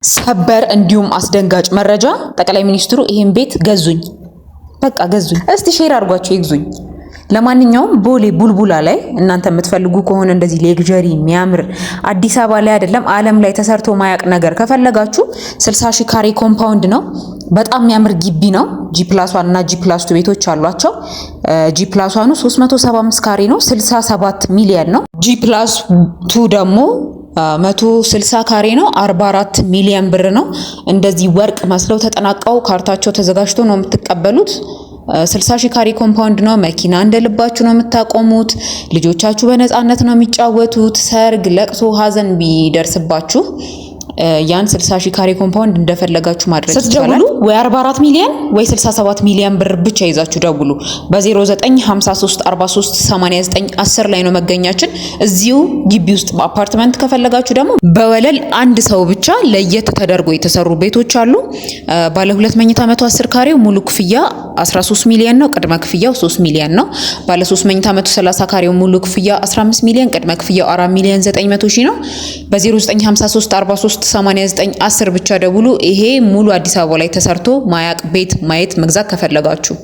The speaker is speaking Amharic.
ሰበር እንዲሁም አስደንጋጭ መረጃ፣ ጠቅላይ ሚኒስትሩ ይሄን ቤት ገዙኝ፣ በቃ ገዙኝ። እስቲ share አድርጓቸው ይግዙኝ። ለማንኛውም ቦሌ ቡልቡላ ላይ እናንተ የምትፈልጉ ከሆነ እንደዚህ luxury የሚያምር፣ አዲስ አበባ ላይ አይደለም ዓለም ላይ ተሰርቶ ማያቅ ነገር ከፈለጋችሁ 60 ሺህ ካሬ compound ነው። በጣም የሚያምር ግቢ ነው። G+1 እና G+2 ቤቶች አሏቸው። G+1 ኑ 375 ካሬ ነው፣ 67 ሚሊዮን ነው። G+2 ደግሞ 160 ካሬ ነው፣ 44 ሚሊዮን ብር ነው። እንደዚህ ወርቅ መስለው ተጠናቀው ካርታቸው ተዘጋጅቶ ነው የምትቀበሉት። 60 ሺህ ካሬ compound ነው። መኪና እንደ ልባችሁ ነው የምታቆሙት። ልጆቻችሁ በነፃነት ነው የሚጫወቱት። ሰርግ፣ ለቅሶ፣ ሀዘን ቢደርስባችሁ ያን 60 ሺህ ካሬ compound እንደፈለጋችሁ ማድረግ ይቻላል። ስትደውሉ ወይ 44 ሚሊዮን ወይ 67 ሚሊዮን ብር ብቻ ይዛችሁ ደውሉ። በ0953 43 89 10 ላይ ነው መገኛችን። እዚሁ ግቢ ውስጥ በአፓርትመንት ከፈለጋችሁ ደግሞ በወለል አንድ ሰው ብቻ ለየት ተደርጎ የተሰሩ ቤቶች አሉ። ባለ ሁለት መኝታ 110 ካሬው ሙሉ ክፍያ 13 ሚሊዮን ነው። ቅድመ ክፍያው 3 ሚሊዮን ነው። ባለ 3 መኝታ 130 ካሬው ሙሉ ክፍያ 15 ሚሊዮን፣ ቅድመ ክፍያው 4 ሚሊዮን 900 ሺህ ነው። በ0953 43 89 10 ብቻ ደውሉ። ይሄ ሙሉ አዲስ አበባ ላይ ተሰርቶ ማያቅ ቤት ማየት መግዛት ከፈለጋችሁ።